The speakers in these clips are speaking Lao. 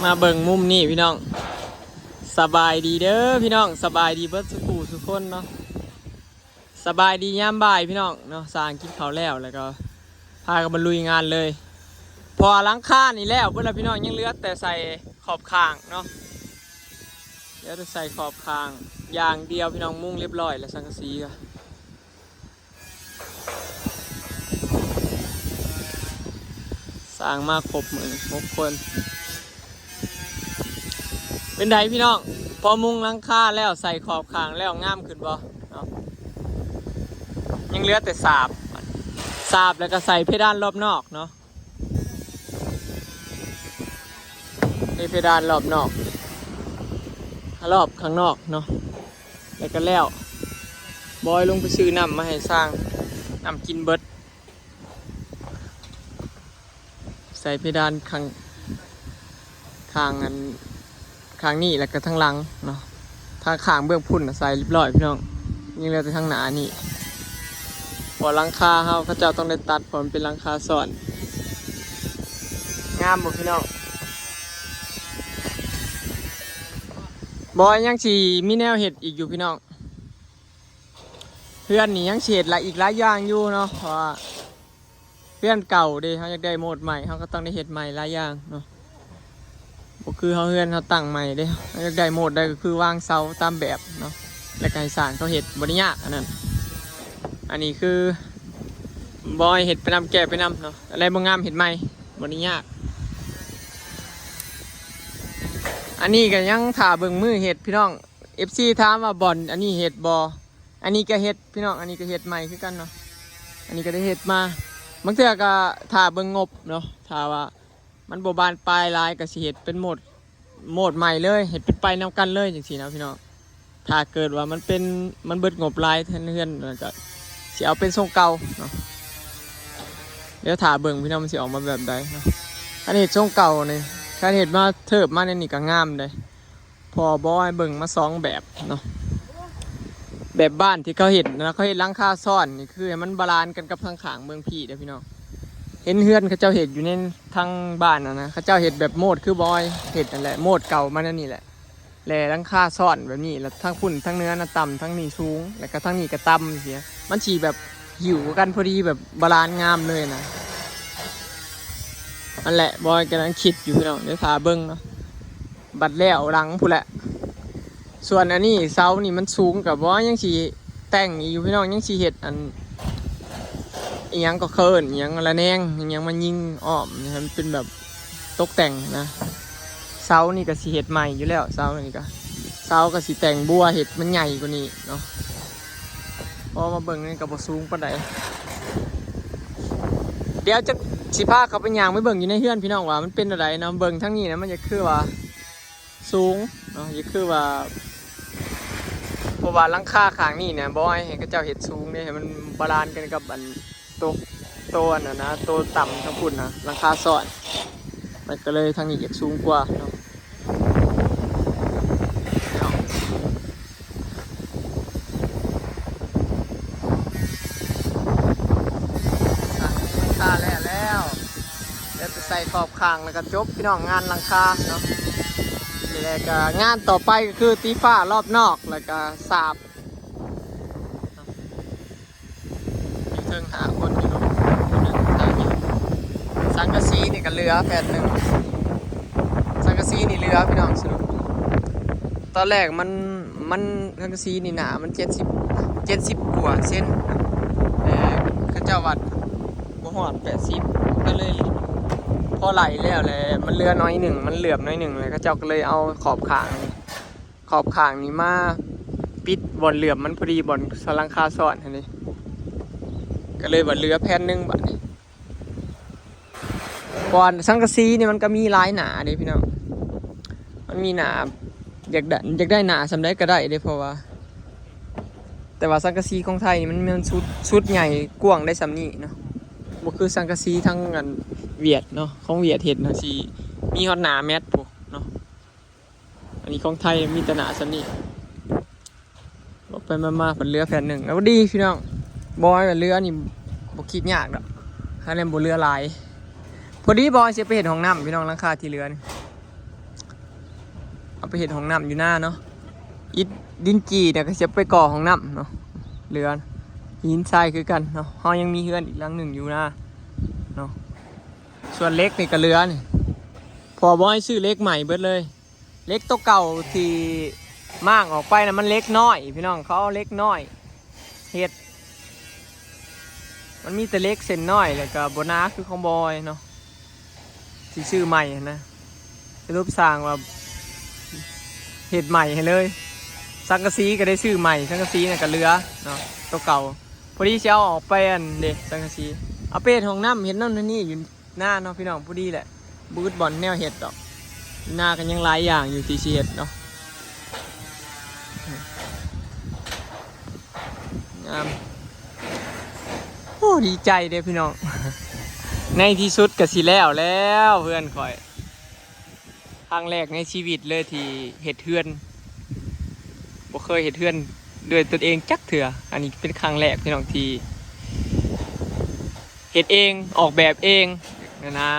ມາເບິ່ງມຸມນີ້ພີ່ນ້ອງ. ສະບາຍດີເດີພີ່ນ້ອງ, ສະບາຍດີເບິດສູ່ຜູ້ສູ່ຄົນເນາະ. ສະບາຍດີຍາມບ່າຍພີ່ນ້ອງເນາະ. ສ້າງກິນເຂົ້າແລ້ວ ແລ້ວກໍພາກັນມາລຸຍງານເລີຍ. ເພາະວ່າຫຼັງຄານີ້ແລ້ວເບິດແລ້ວພີ່ນ້ອງ, ຍັງເຫຼືອແຕ່ໃສ່ຂອບຂ້າງເນາະ, ເຫຼືອແຕ່ໃສ່ຂອບຂ້າງຢ່າງດຽວພີ່ນ້ອງ. ມຸງລຽບຮ້ອຍແລ້ວ, ສັງກະສີກໍ ສ້າງມາຄົບມື້ນີ້ຫົກຄົນ. ເປັນໃດພີ່ນ້ອງ, ພໍມຸງຫຼັງຄາແລ້ວ ໃສ່ຂອບຂ້າງແລ້ວ ງາມຂຶ້ນບໍ່ເນາະ? ຍັງເຫຼືອແຕ່ສາບ, ສາບແລ້ວກໍໃສ່ເພດານລອບນອກເນາະ. ໃສ່ເພດານລອບນອກ, ລອບຂ້າງນອກເນາະ. ແລ້ວກໍແລ້ວ. ບອຍລົງໄປຊື້ນ້ຳມາໃຫ້ຊ່າງ, ນ້ຳກິນເບິດ. ໃສ່ເພດານຂ້າງ, ຂ້າງອັນ, ຂ້າງນີ້ ແລ້ວກໍທາງຫຼັງເນາະ. ທາງຂ້າງເບື້ອງພຸ້ນນະໃສ່ລຽບຮ້ອຍພີ່ນ້ອງ, ຍັງເຫຼືອແຕ່ທາງໜ້ານີ້. ເພາະຫຼັງຄາເຮົາ ເຂົາເຈົ້າຕ້ອງໄດ້ຕັດ ເພາະມັນເປັນຫຼັງຄາຊ້ອນ. ງາມບໍ່ພີ່ນ້ອງ? ບໍ່, ຍັງຊິມີແນວເຮັດອີກຢູ່ພີ່ນ້ອງ. ເຮືອນນີ້ຍັງຊິເຮັດຫຼາຍ, ອີກຫຼາຍຢ່າງຢູ່ເນາະ, ເພາະວ່າເຮືອນເກົ່າເດ້ ເຮົາຢາກໄດ້ໂໝດໃໝ່ ເຮົາກໍຕ້ອງໄດ້ເຮັດໃໝ່ຫຼາຍຢ່າງເນາະ. ບໍ່ຄືເຮົາເຮືອນເຮົາຕັ້ງໃໝ່ເດ້, ເຮົາຢາກໄດ້ໂໝດໃດກໍຄືວາງເສົາຕາມແບບເນາະ, ແລ້ວກໍໃຫ້ຊ່າງເຂົາເຮັດ, ບໍ່ໄດ້ຍາກອັນນັ້ນ. ອັນນີ້ຄືບອຍເຮັດໄປນຳ ແກ້ໄປນຳເນາະ, ອັນໃດບໍ່ງາມເຮັດໃໝ່, ບໍ່ໄດ້ຍາກ. ອັນນີ້ກໍຍັງຖ້າເບິ່ງມື້ເຮັດພີ່ນ້ອງ. ເອັຟຊີຖາມວ່າບ່ອນອັນນີ້ເຮັດບໍ່? ອັນນີ້ກໍເຮັດພີ່ນ້ອງ, ອັນນີ້ກໍເຮັດໃໝ່ຄືກັນເນາະ. ອັນນີ້ກໍໄດ້ເຮັດມາ, ບາງເທື່ອກໍຖ້າເບິ່ງງົບເນາະ, ຖ້າວ່າມັນບໍ່ບານປາຍຫຼາຍກໍຊິເຮັດເປັນໂໝດ, ໂໝດໃໝ່ເລີຍ, ເຮັດເປັນໄປນຳກັນເລີຍຈັ່ງຊີ້ນະພີ່ນ້ອງ. ຖ້າເກີດວ່າມັນເປັນ, ມັນເບິດງົບຫຼາຍ ເຮືອນ, ເຮືອນນັ້ນກໍຊິເອົາເປັນຊົງເກົ່າເນາະ. ດຽວຖ້າເບິ່ງພີ່ນ້ອງ ມັນຊິອອກມາແບບໃດເນາະ. ຄັນເຮັດຊົງເກົ່ານີ້, ຄັນເຮັດມາເທີບມາແນວນີ້ກໍງາມເດ້. ພໍບອຍເບິ່ງມາສອງແບບເນາະ, ແບບບ້ານທີ່ເຂົາເຮັດນະ, ເຂົາເຮັດຫຼັງຄາຊ້ອນນີ້ ຄືໃຫ້ມັນບາລານກັນກັບທາງຂ້າງເບື້ອງພີ້ເດີ້ພີ່ນ້ອງ. ເຫັນເຮືອນເຂົາເຈົ້າເຮັດຢູ່ໃນທາງບ້ານນະ, ເຂົາເຈົ້າເຮັດແບບໂມດຄືບອຍເຮັດນັ້ນແຫຼະ, ໂມດເກົ່າມັນອັນນີ້ແຫຼະ, ແລະຫຼັງຄາຊ້ອນແບບນີ້, ແລ້ວທາງພຸ້ນທາງເໜືອນະຕ່ຳ, ທາງນີ້ສູງ, ແລ້ວກໍທາງນີ້ກໍຕ່ຳ ຈັ່ງຊີ້. ມັນຊິແບບ ຫິ້ວກັນພໍດີ ແບບບາລານງາມເລີຍນະ. ນັ້ນແຫຼະ ບອຍກຳລັງຄິດຢູ່ພີ່ນ້ອງ, ດຽວຖ້າເບິ່ງເນາະ, ບັດແລ້ວຫຼັງພຸ້ນແຫຼະ. ສ່ວນອັນນີ້ ເສົານີ້ມັນສູງ ກໍບອຍຍັງຊິແຕ່ງອີກຢູ່ພີ່ນ້ອງ, ຍັງຊິເຮັດອັນ ອີຫຍັງກໍເອີ້ນ ອີຫຍັງ ລະແນງ ອີຫຍັງມາຍິງອ້ອມໃຫ້ມັນເປັນແບບ ຕົກແຕ່ງນະ. ເສົານີ້ກໍຊິເຮັດໃໝ່ຢູ່ແລ້ວ, ເສົານີ້ກໍ ເສົາກໍຊິແຕ່ງບົວເຮັດມັນໃຫຍ່ກວ່ານີ້ເນາະ. ເພາະວ່າເບິ່ງນີ້ກໍບໍ່ສູງປານໃດ. ດຽວຈະຊິພາເຂົ້າໄປຍ່າງໄປເບິ່ງຢູ່ໃນເຮືອນພີ່ນ້ອງ ວ່າມັນເປັນແນວໃດເນາະ. ເບິ່ງທາງນີ້ນະ ມັນຈະຄືວ່າສູງເນາະ, ຈະຄືວ່າ ເພາະວ່າຫຼັງຄາຂ້າງນີ້ນະ ບໍ່ໃຫ້ເຂົາເຈົ້າເຮັດສູງເດ້, ໃຫ້ມັນບາລານກັນກັບອັນ ໂຕ ໂຕອັນນັ້ນນະ ໂຕຕ່ຳທາງພຸ້ນນະ ຫຼັງຄາຊ້ອນ, ມັນກໍເລີຍທາງນີ້ຢາກສູງກວ່າເນາະ. ຫຼັງຄາແລ້ວແລ້ວ, ແລ້ວຈະໃສ່ຂອບຂ້າງ ແລ້ວກໍຈົບ ພີ່ນ້ອງ, ງານຫຼັງຄາເນາະ. ນີ້ແຫຼະ ກໍງານຕໍ່ໄປກໍຄືຕີຝາລອບນອກ ແລ້ວກໍສາບ. ຢູ່ເທິງຫ້າຄົນຢູ່ເນາະ, ຄົນໜຶ່ງຫາຢູ່. ສັງກະສີນີ້ກໍເຫຼືອແຜ່ນໜຶ່ງ, ສັງກະສີນີ້ເຫຼືອ ພີ່ນ້ອງ. ສະຫຼຸບຕອນແລກມັນ, ມັນ ສັງກະສີນີ້ໜາມັນເຈັດສິບ, ເຈັດສິບກວ່າເຊັນ, ແຕ່ເຂົາເຈົ້າວັດບໍ່ຮອດແປດສິບ ກໍເລີຍພໍໄຫຼແລ້ວແຫຼະ, ມັນເຫຼືອໜ້ອຍໜຶ່ງ, ມັນເຫຼືອມໜ້ອຍໜຶ່ງ, ແລ້ວເຂົາເຈົ້າກໍເລີຍເອົາຂອບຂ້າງ ຂອບຂ້າງນີ້ມາປິດບ່ອນເຫຼືອມມັນພໍດີ ບ່ອນສະຫຼັງຄາຊ້ອນຫັ້ນເດ້, ກໍເລີຍວ່າເຫຼືອແຜ່ນໜຶ່ງບາດນີ້. ກ່ອນສັງກະສີນີ້ມັນກໍມີຫຼາຍໜ້າເດ້ພີ່ນ້ອງ, ມັນມີໜ້າ ຢາກໄດ້ ຢາກໄດ້ໜ້າສ່ຳໃດກໍໄດ້ເດ້, ເພາະວ່າ ແຕ່ວ່າສັງກະສີຂອງໄທນີ້ມັນ ມັນສຸດ ສຸດໃຫຍ່ກວ້າງໄດ້ສ່ຳນີ້ເນາະ, ບໍ່ຄືສັງກະສີທາງອັນຫວຽດເນາະ, ຂອງຫວຽດເຮັດນະ ຊິມີຮອດໜ້າແມັດພຸ້ນເນາະ. ອັນນີ້ຂອງໄທມີແຕ່ໜ້າສ່ຳນີ້, ເວົ້າໄປມາໆ ເພິ່ນເຫຼືອແຜ່ນໜຶ່ງ. ແລ້ວດີພີ່ນ້ອງ, ບອຍວ່າເຫຼືອນີ້ບໍ່ຄິດຍາກດອກ, ຄັນແມ່ນບໍ່ເຫຼືອຫຼາຍ. ພໍດີບອຍຊິໄປເຮັດຫ້ອງນ້ຳ ພີ່ນ້ອງ, ຫຼັງຄາທີ່ເຫຼືອນີ້ ໄປເຮັດຫ້ອງນ້ຳຢູ່ນາເນາະ. ອິດດິນຈີ່ນະ ກໍຊິໄປກໍ່ຫ້ອງນ້ຳເນາະ. ເຫຼືອຫີນຊາຍຄືກັນເນາະ. ເຮົາຍັງມີເຮືອນອີກຫຼັງໜຶ່ງຢູ່ນາເນາະ. ສ່ວນເຫຼັກນີ້ກໍເຫຼືອນີ້ ເພາະວ່າບໍ່ໃຫ້ຊື້ເຫຼັກໃໝ່ເບິດເລີຍ. ເຫຼັກໂຕເກົ່າທີ່ມ້າງອອກໄປນະ ມັນເຫຼັກນ້ອຍພີ່ນ້ອງ, ເຂົາເອົາເຫຼັກນ້ອຍເຮັດ. ມັນມີແຕ່ເຫຼັກເສັ້ນນ້ອຍ ແລ້ວກໍບໍ່ໜາຄືຂອງບອຍເນາະ ທີ່ຊື້ໃໝ່ຫັ້ນນະ. ສະຫຼຸບຊ່າງວ່າເຮັດໃໝ່ໃຫ້ເລີຍ. ສັງກະສີກໍໄດ້ຊື້ໃໝ່, ສັງກະສີນະກໍເຫຼືອເນາະ ໂຕເກົ່າ. ພໍດີຊິເອົາອອກໄປອັນເດ ສັງກະສີ ເອົາໄປເຮັດຫ້ອງນ້ຳ ເຮັດນັ້ນເຮັດນີ້ຢູ່ ນາເນາະພີ່ນ້ອງ. ພໍດີແຫຼະ ບໍ່ອຶດບ່ອນແນວເຮັດດອກ. ນາກໍຍັງຫຼາຍຢ່າງຢູ່ທີ່ຊິເຮັດເນາະ. ງາມ. ໂອ້ ດີໃຈເດ້ພີ່ນ້ອງ ໃນທີ່ສຸດກໍຊິແລ້ວແລ້ວເຮືອນຂ້ອຍ. ຄັ້ງແລກໃນຊີວິດເລີຍທີ່ເຮັດເຮືອນ, ບໍ່ເຄີຍເຮັດເຮືອນດ້ວຍຕົນເອງຈັກເທື່ອ. ອັນນີ້ເປັນຄັ້ງແລກພີ່ນ້ອງທີ່ເຮັດເອງ, ອອກແບບເອງຫັ້ນນະ,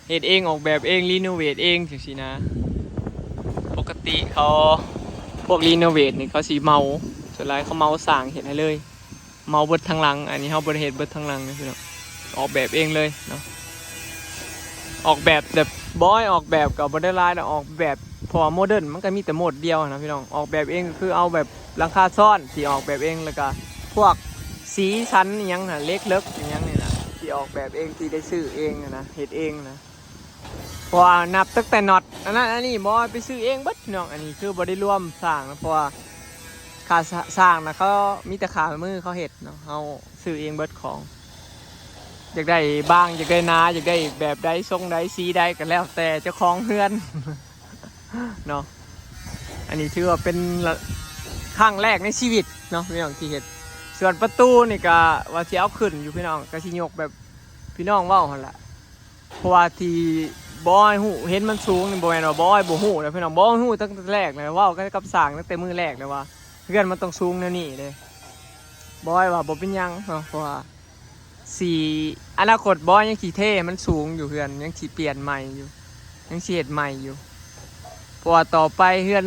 ເຮັດເອງ, ອອກແບບເອງ, ຣີໂນເວດເອງຈັ່ງຊີ້ນະ. ປົກກະຕິເຂົາ ພວກຣີໂນເວດນີ້ເຂົາຊິເໝົາ, ສ່ວນຫຼາຍເຂົາເໝົາຊ່າງເຮັດໃຫ້ເລີຍ. ເໝົາເບິດທັງຫຼັງ. ອັນນີ້ເຮົາບໍ່ໄດ້ເຮັດເບິດທັງຫຼັງເດ້ພີ່ນ້ອງ, ອອກແບບເອງເລີຍເນາະ. ອອກແບບແບບ ບໍ່ໃຫ້ອອກແບບກໍບໍ່ໄດ້ຫຼາຍດອກ, ອອກແບບ ເພາະວ່າໂມເດີນມັນກໍມີແຕ່ໂໝດດຽວນະພີ່ນ້ອງ. ອອກແບບເອງກໍຄືເອົາແບບຫຼັງຄາຊ້ອນທີ່ອອກແບບເອງ, ແລ້ວກໍພວກສີສັນອີ່ຫຍັງນະ, ເຫຼັກເລິກອີ່ຫຍັງນີ້ນະ ທີ່ອອອກແບບເອງ, ທີ່ໄດ້ຊື້ເອງນະ, ເຮັດເອງນະ. ເພາະວ່ານັບຕັ້ງແຕ່ນັອດອັນນັ້ນອັນນີ້ ບໍ່ ໄປຊື້ເອງເບິດພີ່ນ້ອງ. ອັນນີ້ຄືບໍ່ໄດ້ລວມຊ່າງນະ, ເພາະວ່າຄ່າຊ່າງນະ ເຂົາມີແຕ່ຄ່າມືເຂົາເຮັດເນາະ, ເຮົາຊື້ເອງເບິດຂອງ. ຢາກໄດ້ບາງ, ຢາກໄດ້ໜາ, ຢາກໄດ້ແບບໃດ, ຊົງໃດ, ສີໃດ ກໍແລ້ວແຕ່ເຈົ້າຂອງເຮືອນເນາະ. ອັນນີ້ຖືວ່າເປັນ ລະ ຄັ້ງແລກໃນຊີວິດເນາະ ພີ່ນ້ອງ ທີ່ເຮັດ. ສ່ວນປະຕູນີ້ກະວ່າຊິເອົາຂຶ້ນຢູ່ພີ່ນ້ອງ, ກະຊິຍົກແບບພີ່ນ້ອງເວົ້າຫັ້ນລະ. ເພາະວ່າທີ່ບອຍຮູ້ ເຫັນມັນສູງນີ້ ບໍ່ແມ່ນວ່າບອຍບໍ່ຮູ້ນະພີ່ນ້ອງ, ບອຍຮູ້ຕັ້ງແຕ່ແລກແລ້ວ, ເວົ້າກັນກັບຊ່າງຕັ້ງແຕ່ມື້ແລກແລ້ວວ່າ ເຮືອນມັນຕ້ອງສູງແນວນີ້ເດ້. ບອຍວ່າບໍ່ເປັນຫຍັງເນາະ, ເພາະວ່າຊິ ອະນາຄົດບອຍຍັງຊິເທໃຫ້ມັນສູງຢູ່, ເຮືອນຍັງຊິປ່ຽນໃໝ່ຢູ່, ຍັງຊິເຮັດໃໝ່ຢູ່. ເພາະວ່າຕໍ່ໄປເຮືອນ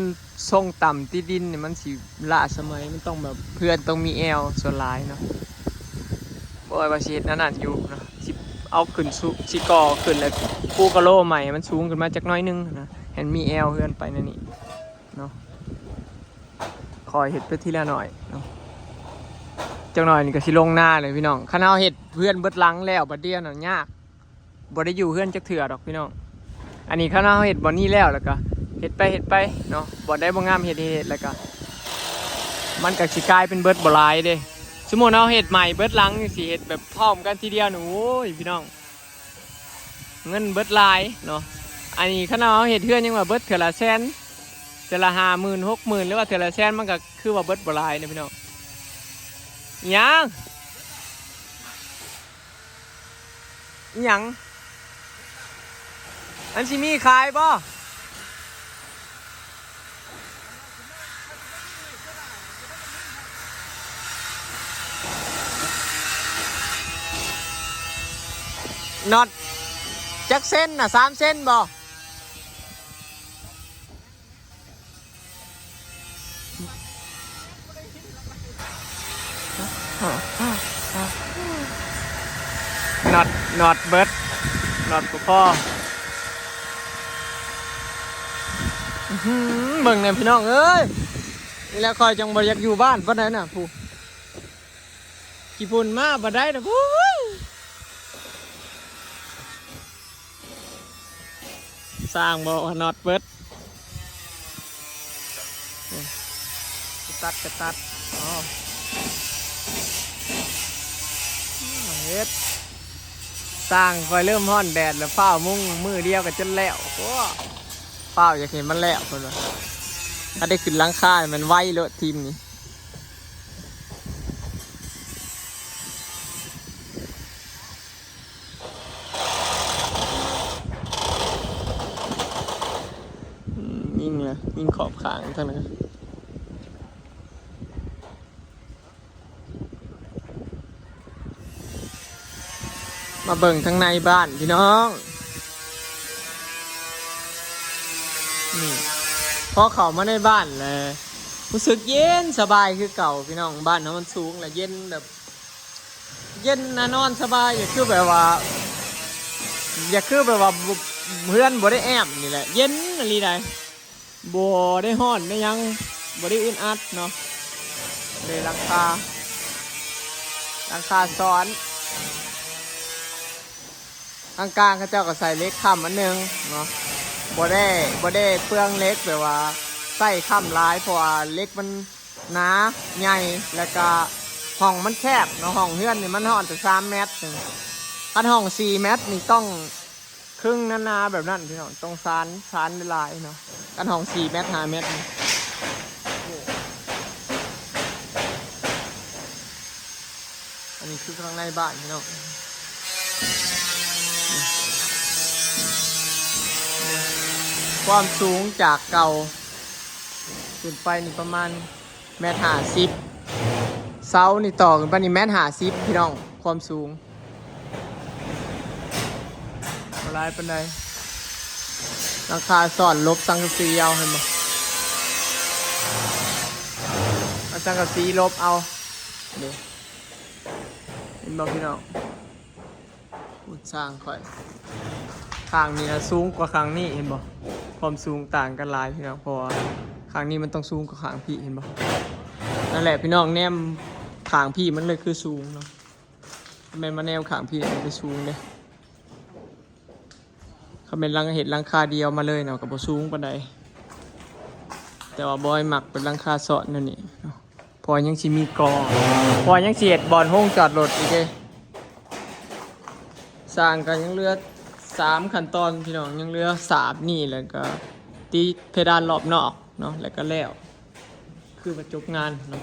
ຊົງຕ່ຳຕິດດິນນີ້ມັນຊິລ້າສະໄໝ, ມັນຕ້ອງແບບ ເຮືອນຕ້ອງມີແອວສ່ວນຫຼາຍເນາະ. ບໍ່ວ່າຊິເຮັດແນວນັ້ນຢູ່ເນາະ, ຊິເອົາຂຶ້ນສູ ຊິກໍ່ຂຶ້ນ ແລ້ວປູກະໂລໃໝ່ໃຫ້ມັນສູງຂຶ້ນມາຈັກໜ້ອຍໜຶ່ງນະ, ໃຫ້ມັນມີແອວເຮືອນໄປແນວນີ້ເນາະ. ຄ່ອຍເຮັດໄປທີລະໜ້ອຍເນາະ, ຈັກໜ້ອຍນີ້ກໍຊິລົງນາເລີຍພີ່ນ້ອງ. ຄັນເຮົາເຮັດເຮືອນເບິດຫຼັງແລ້ວບາດດຽວນະ ຍາກ. ບໍ່ໄດ້ຢູ່ເຮືອນຈັກເທື່ອດອກພີ່ນ້ອງ. ອັນນີ້ຄັນເຮົາເຮັດບ່ອນນີ້ແລ້ວ ແລ້ວກໍເຮັດໄປ ເຮັດໄປເນາະ, ບ່ອນໃດບໍ່ງາມເຮັດ ເຮັດ ເຮັດ ແລ້ວກໍ ມັນກໍຊິກາຍເປັນເບິດບໍ່ຫຼາຍເດ້. ສົມມຸດເຮົາເຮັດໃໝ່ເບິດຫຼັງ ຊິເຮັດແບບພ້ອມກັນທີດຽວນີ້ ໂອ້ຍ ພີ່ນ້ອງ ເງິນເບິດຫຼາຍເນາະ. ອັນນີ້ຄັນເຮົາເຮັດເຮືອນຍັງວ່າເບິດເທື່ອລະແສນ ເທື່ອລະຫ້າໝື່ນ ຫົກໝື່ນ ຫຼືວ່າເທື່ອລະແສນ ມັນກໍຄືວ່າເບິດບໍ່ຫຼາຍເດ້ພີ່ນ້ອງ. ຫຍັງ? ອີຫຍັງ? ມັນຊິມີຂາຍບໍ່? ນັອດຈັກເຊັນນະ? ສາມເຊັນບໍ່? ນັອດ ນັອດເບິດ ນັອດບໍ່ພໍ. ອືຫື ເບິ່ງແດ່ພີ່ນ້ອງເອີຍ, ນີ້ແຫຼະຂ້ອຍຈັ່ງບໍ່ຢາກຢູ່ບ້ານປານໃດນະ. ຜູ້ ຂີ້ຝຸ່ນມາບໍ່ໄດ້ດອກ. ໂອ້ຍ ຊ່າງບອກວ່ານັອດເບິດ. ນີ້ ຊິຕັດກໍຕັດ. ອໍ ເຮັດ ຊ່າງຂ້ອຍເລີ່ມຮ້ອນແດດແລ້ວ ຟ້າວມຸງ ມື້ດຽວກໍຈົນແລ້ວ. ໂອ້ ຟ້າວຢາກເຫັນມັນແລ້ວ ເພິ່ນວ່າ. ຖ້າໄດ້ຂຶ້ນຫຼັງຄາແມ່ນໄວໂລດທີມນີ້. ອືມ ຍິງລະ ຍິງຂອບຂ້າງທາງນັ້ນ. ມາເບິ່ງທາງໃນບ້ານພີ່ນ້ອງ, ນີ້ ພໍເຂົ້າມາໃນບ້ານແລ້ວ ຮູ້ສຶກເຢັນສະບາຍຄືເກົ່າພີ່ນ້ອງ. ບ້ານເຮົາມັນສູງ ແລ້ວເຢັນແບບ ເຢັນນະ ນອນສະບາຍ ກໍຄືແບບວ່າ ກໍຄືແບບວ່າ ເຮືອນບໍ່ໄດ້ແອ້ມນີ້ແຫຼະ ເຢັນອີ່ຫຼີໃດ໋. ບໍ່ໄດ້ຮ້ອນໄດ້ຫຍັງ ບໍ່ໄດ້ອຶດອັດເນາະ. ເດ້ ຫຼັງຄາ ຫຼັງຄາຊ້ອນ ທາງກາງເຂົາເຈົ້າກໍໃສ່ເຫຼັກຄ້ຳອັນໜຶ່ງເນາະ. ບໍ່ໄດ້ ບໍ່ໄດ້ເປືອງເຫຼັກ ແບບວ່າໃຊ້ຄ້ຳຫຼາຍ ເພາະວ່າເຫຼັກມັນໜາໃຫຍ່ ແລ້ວກະຫ້ອງມັນແຄບເນາະ. ຫ້ອງເຮືອນນີ້ມັນຮອດແຕ່ສາມແມັດໜຶ່ງ ຄັນຫ້ອງສີ່ແມັດນີ້ຕ້ອງ ເຄິ່ງໜາໆແບບນັ້ນພີ່ນ້ອງ ຕ້ອງສານ ສານຫຼາຍໆເນາະ. ຄັນຫ້ອງສີ່ແມັດ ຫ້າແມັດນີ້ ອັນນີ້ຄືຂ້າງໃນບ້ານພີ່ນ້ອງ. ຄວາມສູງຈາກເກົ່າຂຶ້ນໄປນີ້ປະມານ ແມັດຫ້າສິບ ເສົານີ້ຕໍ່ຂຶ້ນໄປນີ້ແມັດຫ້າສິບພີ່ນ້ອງ ຄວາມສູງບໍ່ຫຼາຍປານໃດ. ຫຼັງຄາຊ້ອນ ຫຼົບສັງກະສີເອົາ ເຫັນບໍ່ ເອົາສັງກະສີຫຼົບເອົາ ເດ້ ເຫັນບໍ່ພີ່ນ້ອງ? ພຸ້ນ ຊ່າງຂ້ອຍ ຂ້າງນີ້ນະສູງກວ່າຂ້າງນີ້ ເຫັນບໍ່? ຄວາມສູງຕ່າງກັນຫຼາຍພີ່ນ້ອງ ເພາະວ່າຂ້າງນີ້ມັນຕ້ອງສູງກວ່າຂ້າງພີ້ ເຫັນບໍ່? ນັ້ນແຫຼະພີ່ນ້ອງ ແນມຂ້າງພີ້ມັນເລີຍຄືສູງເນາະ. ແມ່ນມາແນມຂ້າງພີ້ມັນຄືສູງເດ້. ຄັນແມ່ນຫຼັງ ເຮັດຫຼັງຄາດຽວມາເລີຍເນາະ ກໍບໍ່ສູງປານໃດ ແຕ່ວ່າບອຍມັກເປັນຫຼັງຄາຊ້ອນແນວນີ້ເນາະ. ເພາະວ່າຍັງຊິມີກອ ເພາະວ່າຍັງຊິເຮັດບ່ອນໂຮງຈອດລົດອີກເດ້. ສ້າງກໍຍັງເຫຼືອສາມຂັ້ນຕອນພີ່ນ້ອງ ຍັງເຫຼືອສາບນີ້ ແລ້ວກໍຕິດເພດານລອບນອກເນາະ ແລ້ວກໍແລ້ວ ຄືວ່າຈົບງານເນາະ.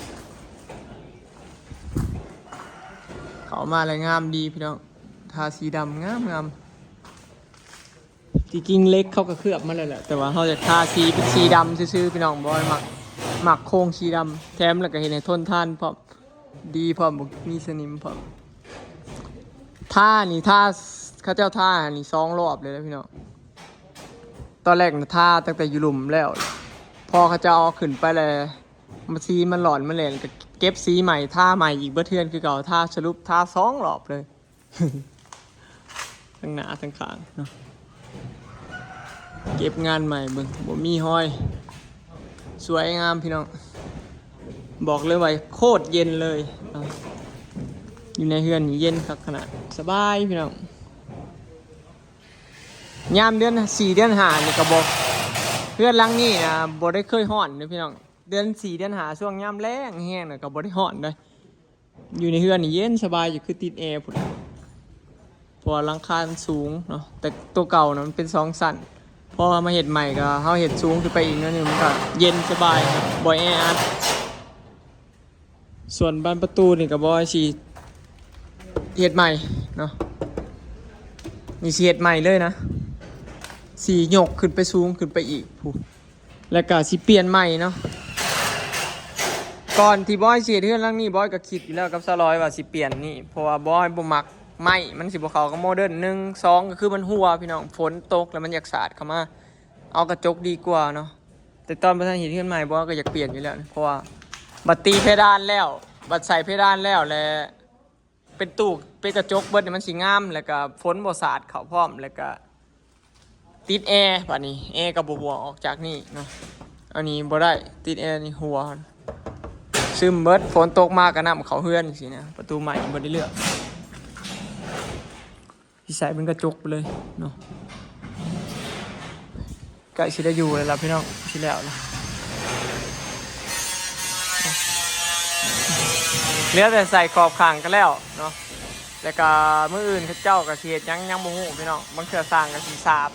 ເຂົ້າມາແລ້ວງາມດີພີ່ນ້ອງ ທາສີດຳງາມໆ. ທີ່ຈິງເຫຼັກເຂົາກໍເຄືອບມາແລ້ວແຫຼະ ແຕ່ວ່າເຮົາຢາກທາສີເປັນສີດຳຊື່ໆ ພີ່ນ້ອງ. ບໍ່ໃຫ້ມັກ ມັກໂຄງສີດຳ ແຖມແລ້ວກໍເຮັດໃຫ້ທົນທານພ້ອມ ດີພ້ອມ ບໍ່ມີສະໜິມພ້ອມ. ທານີ້ ທາ ເຂົາເຈົ້າທານີ້ສອງລອບເລີຍນະພີ່ນ້ອງ. ຕອນແລກນະທາຕັ້ງແຕ່ຢູ່ລຸ່ມແລ້ວ ພໍເຂົາເຈົ້າເອົາຂຶ້ນໄປແລ້ວ ມັນ ສີມັນຫຼອນມັນແຫຼນ ກໍເກັບສີໃໝ່ ທາໃໝ່ອີກເບິດເຮືອນຄືເກົ່າ. ທາ ສະຫຼຸບທາສອງລອບເລີຍ. ທັງໜ້າທັງຂ້າງເນາະ ເກັບງານໃໝ່ເບິ່ງ ບໍ່ມີຮອຍ ສວຍງາມພີ່ນ້ອງ. ບອກເລີຍວ່າໂຄດເຢັນເລີຍເນາະ ຢູ່ໃນເຮືອນນີ້ເຢັນຄັກຂະໜາດ ສະບາຍພີ່ນ້ອງ. ຍາມເດືອນສີ່ເດືອນຫ້ານີ້ກໍບໍ່ ເຮືອນຫຼັງນີ້ນະບໍ່ໄດ້ເຄີຍຮ້ອນເດ້ພີ່ນ້ອງ. ເດືອນສີ່ເດືອນຫ້າ ຊ່ວງຍາມແລ້ງແຮງນະກໍບໍ່ໄດ້ຮ້ອນເດ້. ຢູ່ໃນເຮືອນນີ້ເຢັນສະບາຍຢູ່ ຄືຕິດແອພຸ້ນ ເພາະວ່າຫຼັງຄາມັນສູງເນາະ. ແຕ່ໂຕເກົ່ານະມັນເປັນສອງຊັ້ນ ພໍເຮົາມາເຮັດໃໝ່ກໍເຮົາເຮັດສູງຂຶ້ນໄປອີກໜ້ອຍໜຶ່ງ ມັນກໍເຢັນສະບາຍ ບໍ່ແອອັດ. ສ່ວນບານປະຕູນີ້ກໍບໍ່ຊິເຮັດໃໝ່ເນາະ ນີ້ຊິເຮັດໃໝ່ເລີຍນະ ຊິຍົກຂຶ້ນໄປສູງຂຶ້ນໄປອີກພຸ້ນ. ແລ້ວກະຊິປ່ຽນໃໝ່ເນາະ. ກ່ອນທີ່ບອຍຊິເຮັດເຮືອນຫຼັງນີ້ ບອຍກະຄິດຢູ່ແລ້ວກັບສາວລອຍວ່າຊິປ່ຽນນີ້ ເພາະວ່າບອຍບໍ່ມັກໄມ້ ມັນຊິບໍ່ເຂົ້າກັບໂມເດີນ. ໜຶ່ງ ສອງ ກະຄືມັນຮົ່ວພີ່ນ້ອງ ຝົນຕົກແລ້ວມັນຢາກສາດເຂົ້າມາ ເອົາກະຈົກດີກວ່າເນາະ. ແຕ່ຕອນບໍ່ທັນເຮັດເຮືອນໃໝ່ ບອຍກະຢາກປ່ຽນຢູ່ແລ້ວ ເພາະວ່າບັດຕິເພດານແລ້ວ ບັດໃສ່ເພດານແລ້ວ ແລະ ເປັນຕູ້ເປັນກະຈົກເບິດນີ້ ມັນຊິງາມ ແລ້ວກະຝົນບໍ່ສາດເຂົ້າພ້ອມ ແລ້ວກະຕິດແອ. ບາດນີ້ແອກໍບໍ່ຮົ່ວອອກຈາກນີ້ເນາະ ອັນນີ້ບໍ່ໄດ້ ຕິດແອນີ້ຮົ່ວ ຊຶມເບິດ. ຝົນຕົກມາກໍນ້ຳເຂົ້າເຮືອນຊີ້ນະ ປະຕູໃໝ່ບໍ່ໄດ້ເລືອກ. ຊິໃສ່ເປັນກະຈົກໄປເລີຍເນາະ. ໃກ້ຊິໄດ້ຢູ່ແລ້ວລະພີ່ນ້ອງ ຊິແລ້ວລະ ເຫຼືອແຕ່ໃສ່ຂອບຂ້າງກໍແລ້ວເນາະ. ແລ້ວກໍມື້ອື່ນເຂົາເຈົ້າກໍຊິເຮັດຫຍັງຍັງບໍ່ຮູ້ພີ່ນ້ອງ ບາງເທື່ອຊ່າງກໍຊິສາບ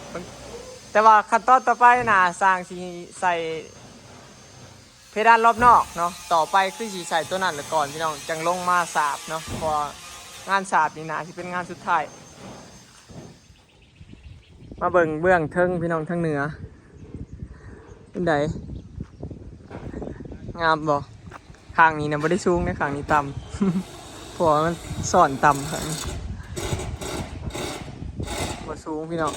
ແຕ່ວ່າຂັ້ນຕອນຕໍ່ໄປນະ ຊ່າງຊິໃສ່ ເພດານລອບນອກເນາະ. ຕໍ່ໄປຄືຊິໃສ່ຕົວນັ້ນລະກ່ອນພີ່ນ້ອງ ຈັ່ງລົງມາສາບເນາະ ເພາະວ່າງານສາບນີ້ໜ້າຊິເປັນງານສຸດທ້າຍ. ມາເບິ່ງເບື້ອງເທິງພີ່ນ້ອງ ທາງເໜືອ ເປັນໃດ ງາມບໍ່? ຂ້າງນີ້ນະບໍ່ໄດ້ສູງເດ້ ຂ້າງນີ້ຕ່ຳ ເພາະວ່າມັນຊ້ອນຕ່ຳ ຂ້າງນີ້ບໍ່ສູງພີ່ນ້ອງ.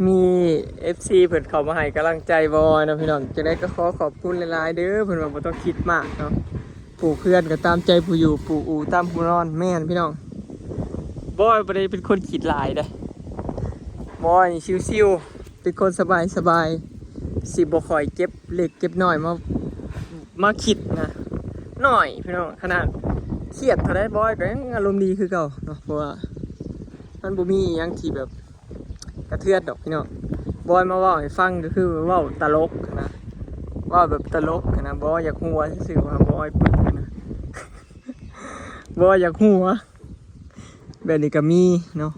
ມີເອັຟຊີເພິ່ນເຂົ້າມາໃຫ້ກຳລັງໃຈບອຍເນາະພີ່ນ້ອງ. ຈັ່ງໃດກໍຂໍຂອບຄຸນຫຼາຍໆເດີ ເພິ່ນວ່າບໍ່ຕ້ອງຄິດມາກເນາະ, ປູກເຮືອນກໍຕາມໃຈຜູ້ຢູ່ ປູກອູ່ຕາມຜູ້ນອນ. ແມ່ນພີ່ນ້ອງ, ບອຍບໍ່ໄດ້ເປັນຄົນຄິດຫຼາຍເດ້, ບອຍນີ້ຊິວໆ ເປັນຄົນສະບາຍໆ ຊິບໍ່ຄ່ອຍເກັບເລັກເກັບນ້ອຍມາ ມາຄິດນະ. ນ້ອຍພີ່ນ້ອງ, ຂະໜາດຄຽດເທົ່າໃດ ບອຍກໍຍັງອາລົມດີຄືເກົ່າເນາະ, ເພາະວ່າມັນບໍ່ມີຫຍັງທີ່ແບບ ກະເທືອນດອກພີ່ນ້ອງ. ບອຍມາເວົ້າໃຫ້ຟັງກໍຄືເວົ້າຕະຫຼົກນະ, ເວົ້າແບບຕະຫຼົກນະ, ບໍ່ຢາກຫົວຊື່ໆ ວ່າບອຍປຶກນະ, ບໍ່ຢາກຫົວ. ແບບນີ້ກໍມີເນາະ,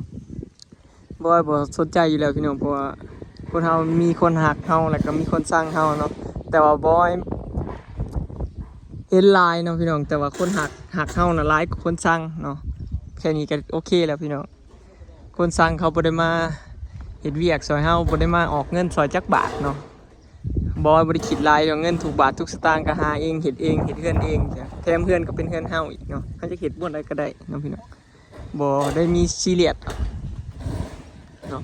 ບອຍບໍ່ສົນໃຈຢູ່ແລ້ວພີ່ນ້ອງ, ເພາະວ່າຄົນເຮົາມີຄົນຮັກເຮົາ ແລ້ວກໍມີຄົນຊັງເຮົາເນາະ. ແຕ່ວ່າບອຍເຫັນຫຼາຍເນາະພີ່ນ້ອງ, ແຕ່ວ່າຄົນຮັກ ຮັກເຮົານະຫຼາຍກວ່າຄົນຊັງເນາະ, ແຄ່ນີ້ກໍໂອເຄແລ້ວພີ່ນ້ອງ. ຄົນຊັງເຂົາບໍ່ໄດ້ມາເຮັດວຽກຊ່ອຍເຮົາ, ບໍ່ໄດ້ມາອອກເງິນຊ່ອຍຈັກບາດເນາະ. ບໍ່ ບໍ່ໄດ້ຄິດຫຼາຍດອກ, ເງິນທຸກບາດທຸກສະຕາງກໍຫາເອງ ເຮັດເອງ ເຮັດເຮືອນເອງ, ແຖມເຮືອນກໍເປັນເຮືອນເຮົາອີກເນາະ. ເຮົາຈະເຮັດບ່ອນໃດກໍໄດ້ເນາະພີ່ນ້ອງ, ບໍ່ໄດ້ມີຊີຣຽສເນາະ.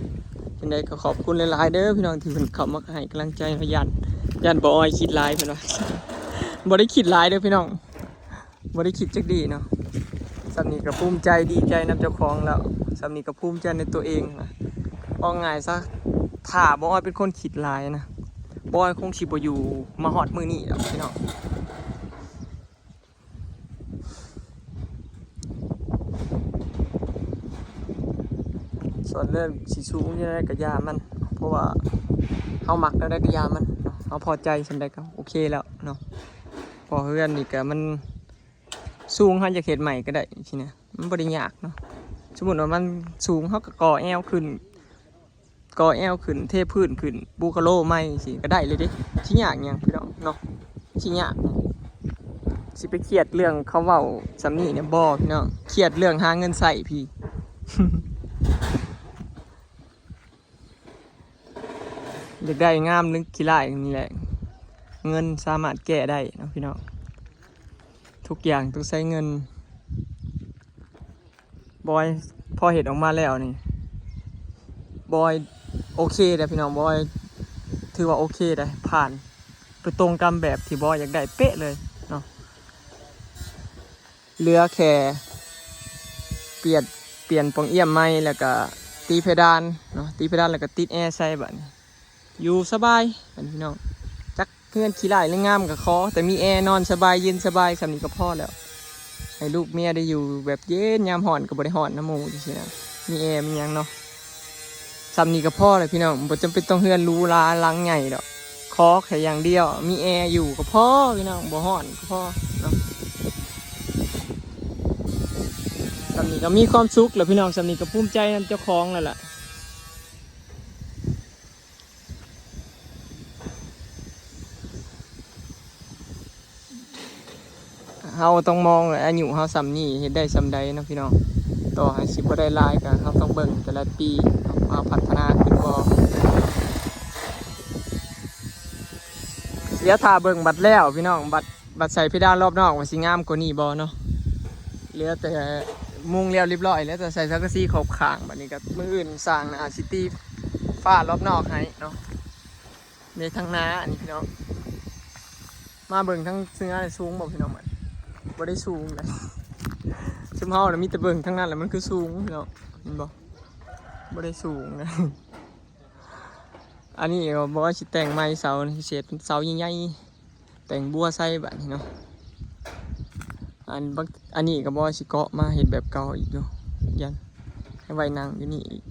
ຈັ່ງໃດກໍຂອບຄຸນຫຼາຍໆເດີພີ່ນ້ອງ ທີ່ເພິ່ນເຂົ້າມາໃຫ້ກຳລັງໃຈເນາະ. ຢ້ານ ຢ້ານບໍ່ອອຍຄິດຫຼາຍ ເພິ່ນວ່າ. ບໍ່ໄດ້ຄິດຫຼາຍເດີພີ່ນ້ອງ. ບໍ່ໄດ້ຄິດຈັກດີ້ເນາະ. ສ່ຳນີ້ກໍພູມໃຈ ດີໃຈນຳເຈົ້າຂອງແລ້ວ, ສ່ຳນີ້ກໍພູມໃຈໃນຕົວເອງນະ. ເວົ້າງ່າຍຊະ, ຖ້າບໍ່ອອຍເປັນຄົນຄິດຫຼາຍນະ, ບໍ່ອອຍຄົງຊິບໍ່ຢູ່ມາຮອດມື້ນີ້ດອກພີ່ນ້ອງ. ສ່ວນເລື່ອງຊິສູງຈັ່ງໃດກໍຢ່າມັນ, ເພາະວ່າເຮົາມັກແນວໃດກໍຢ່າມັນເນາະ, ເຮົາພໍໃຈສ່ຳໃດກໍໂອເຄແລ້ວເນາະ. ເພາະເຮືອນນີ້ກໍມັນ ສູງ ເຮົາຢາກເຮັດໃໝ່ກໍໄດ້ຊີ້ນະ, ມັນບໍ່ໄດ້ຍາກເນາະ. ສົມມຸດວ່າມັນສູງ ເຮົາກໍກໍ່ແອວຂຶ້ນ ກໍ່ແອວຂຶ້ນ ເທພື້ນຂຶ້ນ ປູກະໂລໃໝ່ຊີ້ກໍໄດ້ເລີຍເດ້. ຊິຍາກຫຍັງພີ່ນ້ອງເນາະ, ຊິຍາກ ຊິໄປຄຽດເລື່ອງເຂົາເວົ້າສ່ຳນີ້ນະບໍ່ພີ່ນ້ອງ, ຄຽດເລື່ອງຫາເງິນໃຊ້ພີ້. ຢາກໄດ້ງາມຫຼືຂີ້ລ້າຍນີ້ແຫຼະ, ເງິນສາມາດແກ້ໄດ້ເນາະພີ່ນ້ອງ, ທຸກຢ່າງຕ້ອງໃຊ້ເງິນ. ບອຍ ພໍເຮັດອອກມາແລ້ວນີ້ ບອຍໂອເຄເດ້ພີ່ນ້ອງ, ບອຍຖືວ່າໂອເຄເດ້, ຜ່ານ ໄປຕົງຕາມແບບທີ່ບອຍຢາກໄດ້ເປະເລີຍເນາະ. ເຫຼືອແຄ່ປ່ຽນ ປ່ຽນປ່ອງອ້ຽມໃໝ່ ແລ້ວກະຕີເພດານເນາະ, ຕີເພດານແລ້ວກະຕິດແອໃສ່, ບາດນີ້ຢູ່ສະບາຍ ບາດນີ້ພີ່ນ້ອງ. ຈັກເຮືອນຂີ້ລ້າຍຫຼືງາມກໍຂໍແຕ່ມີແອນອນສະບາຍ ເຢັນສະບາຍ, ສ່ຳນີ້ກໍພໍແລ້ວ. ໃຫ້ລູກເມຍໄດ້ຢູ່ແບບເຢັນ, ຍາມຮ້ອນກໍບໍ່ໄດ້ຮ້ອນນຳໝູ່ຈັ່ງຊີ້ນະ, ມີແອມີຫຍັງເນາະ. ສ່ຳນີ້ກໍພໍແລ້ວພີ່ນ້ອງ, ບໍ່ຈຳເປັນຕ້ອງເຮືອນຫຼູຫຼາຫຼັງໃຫຍ່ດອກ, ຂໍແຄ່ຢ່າງດຽວ ມີແອຢູ່ກໍພໍພີ່ນ້ອງ, ບໍ່ຮ້ອນກໍພໍເນາະ. ສ່ຳນີ້ກໍມີຄວາມສຸກແລ້ວພີ່ນ້ອງ, ສ່ຳນີ້ກໍພູມໃຈນຳເຈົ້າຂອງແລ້ວລະ. ເຮົາຕ້ອງມອງວ່າອາຍຸເຮົາສ່ຳນີ້ເຮັດໄດ້ສ່ຳໃດເນາະພີ່ນ້ອງ, ຕໍ່ໃຫ້ຊິບໍ່ໄດ້ຫຼາຍກໍເຮົາຕ້ອງເບິ່ງແຕ່ລະປີເນາະ ວ່າເຮົາພັດທະນາຂຶ້ນບໍ່. ດຽວຖ້າເບິ່ງບັດແລ້ວພີ່ນ້ອງ, ບັດ ບັດໃສ່ເພດານລອບນອກວ່າຊິງາມກວ່ານີ້ບໍ່ເນາະ. ເຫຼືອແຕ່ມຸງແລ້ວລຽບຮ້ອຍ, ເຫຼືອແຕ່ໃສ່ສັງກະສີຂອບຂ້າງ. ບັດນີ້ກໍມື້ອື່ນຊ່າງໜ້າຊິຕີຝາລອບນອກໃຫ້ເນາະ. ໃນທາງໜ້າອັນນີ້ພີ່ນ້ອງ, ມາເບິ່ງທາງເໜືອສູງບໍ່ພີ່ນ້ອງ? ມັນບໍ່ໄດ້ສູງນະ, ຊຸມເຮົານະມີແຕ່ເບິ່ງທາງນັ້ນແຫຼະ ມັນຄືສູງພີ່ນ້ອງ, ເຫັນບໍ່? ບໍ່ໄດ້ສູງນະ. ອັນນີ້ກໍບໍ່ວ່າຊິແຕ່ງໃໝ່ເສົາ, ຊິເຮັດເສົາໃຫຍ່ໆ ແຕ່ງບົວໃສ່ບາດນີ້ເນາະ. ອັນບັກ ອັນນີ້ກໍບໍ່ຊິເກາະມາເຮັດແບບເກົ່າອີກຢູ່, ຢ້ານໃຫ້ໄວ້ນັ່ງຢູ່ນີ້ອີກ.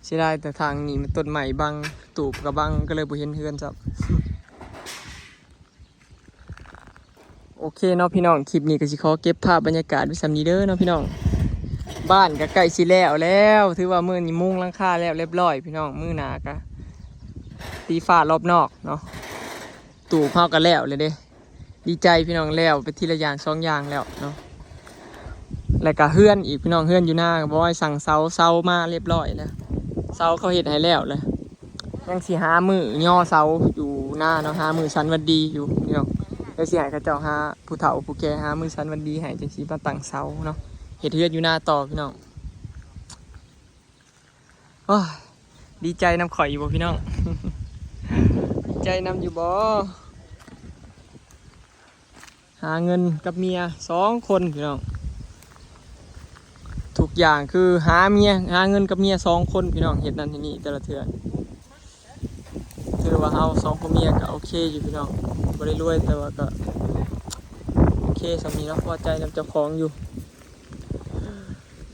ເສຍດາຍແຕ່ທາງນີ້ມັນຕົ້ນໄມ້ບັງ, ຕູບກໍບັງ, ກໍເລີຍບໍ່ເຫັນເຮືອນຊ້ຳ. ໂອເຄເນາະພີ່ນ້ອງ, ຄລິບນີ້ກໍຊິຂໍເກັບພາບບັນຍາກາດໄວ້ສ່ຳນີ້ເດີເນາະພີ່ນ້ອງ. ບ້ານກໍໃກ້ຊິແລ້ວແລ້ວ, ຖືວ່າມື້ນີ້ມຸງຫຼັງຄາແລ້ວລຽບຮ້ອຍພີ່ນ້ອງ. ມື້ໜ້າກໍຕີຝາລອບນອກເນາະ, ຕູບເຮົາກໍແລ້ວແລ້ວເດ້. ດີໃຈພີ່ນ້ອງ, ແລ້ວໄປທີລະຢ່າງສອງຢ່າງແລ້ວເນາະ. ແລ້ວກໍເຮືອນອີກພີ່ນ້ອງ, ເຮືອນຢູ່ນາກໍບໍ່ໃຫ້ສັ່ງເສົາ, ເສົາມາລຽບຮ້ອຍແລ້ວ, ເສົາເຂົາເຮັດໃຫ້ແລ້ວແລ້ວ. ຍັງຊິຫາມື້ຍໍເສົາຢູ່ນາເນາະ, ຫາມື້ສັນຫວັດດີຢູ່ພີ່ນ້ອງ. ແລ້ວຊິໃຫ້ເຂົາເຈົ້າຫາ ຜູ້ເຖົ້າຜູ້ແກ່ຫາມື້ສັນຫວັດດີໃຫ້, ຈັ່ງຊິມາຕັ້ງເສົາເນາະ, ເຮັດເຮືອນຢູ່ນາຕໍ່ພີ່ນ້ອງ. ໂອ້ຍ ດີໃຈນຳຂ້ອຍຢູ່ບໍ່ພີ່ນ້ອງ? ດີໃຈນຳຢູ່ບໍ່? ຫາເງິນກັບເມຍສອງຄົນພີ່ນ້ອງ, ທຸກຢ່າງຄືຫາເມຍ ຫາເງິນກັບເມຍສອງຄົນພີ່ນ້ອງ, ເຮັດນັ້ນເຮັດນີ້ແຕ່ລະເທື່ອ. ຖືວ່າເຮົາສອງຜົວເມຍກໍໂອເຄຢູ່ພີ່ນ້ອງ, ບໍ່ໄດ້ລວຍແຕ່ວ່າກໍໂອເຄສ່ຳນີ້ເນາະ, ພໍໃຈນຳເຈົ້າຂອງຢູ່.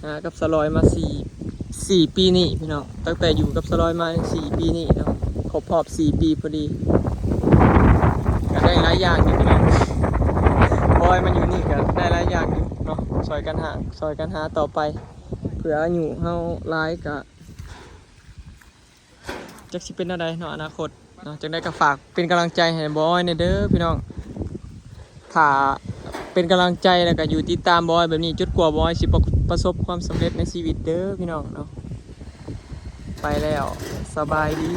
ຫາກັບສາວລອຍມາສີ່ ສີ່ປີນີ້ພີ່ນ້ອງ, ຕັ້ງແຕ່ຢູ່ກັບສາວລອຍມາສີ່ປີນີ້ເນາະ, ຄົບຮອບສີ່ປີພໍດີ. ກໍໄດ້ຫຼາຍຢ່າງຢູ່ພີ່ນ້ອງ, ບອຍມາຢູ່ນີ້ກໍໄດ້ຫຼາຍຢ່າງຢູ່ເນາະ, ຊ່ອຍກັນຫາ ຊ່ອຍກັນຫາຕໍ່ໄປ. ເພື່ອອາຍຸເຮົາຫຼາຍກໍ ຈັກຊິເປັນແນວໃດເນາະ ອະນາຄົດເນາະ. ຈັ່ງໃດກໍຝາກເປັນກຳລັງໃຈໃຫ້ບອຍແດ່ເດີພີ່ນ້ອງ, ຖ້າເປັນກຳລັງໃຈແລ້ວກໍຢູ່ຕິດຕາມບອຍແບບນີ້ ຈົນກວ່າບອຍຊິປະ ປະສົບຄວາມສຳເລັດໃນຊີວິດເດີພີ່ນ້ອງເນາະ. ໄປແລ້ວ ສະບາຍດີ.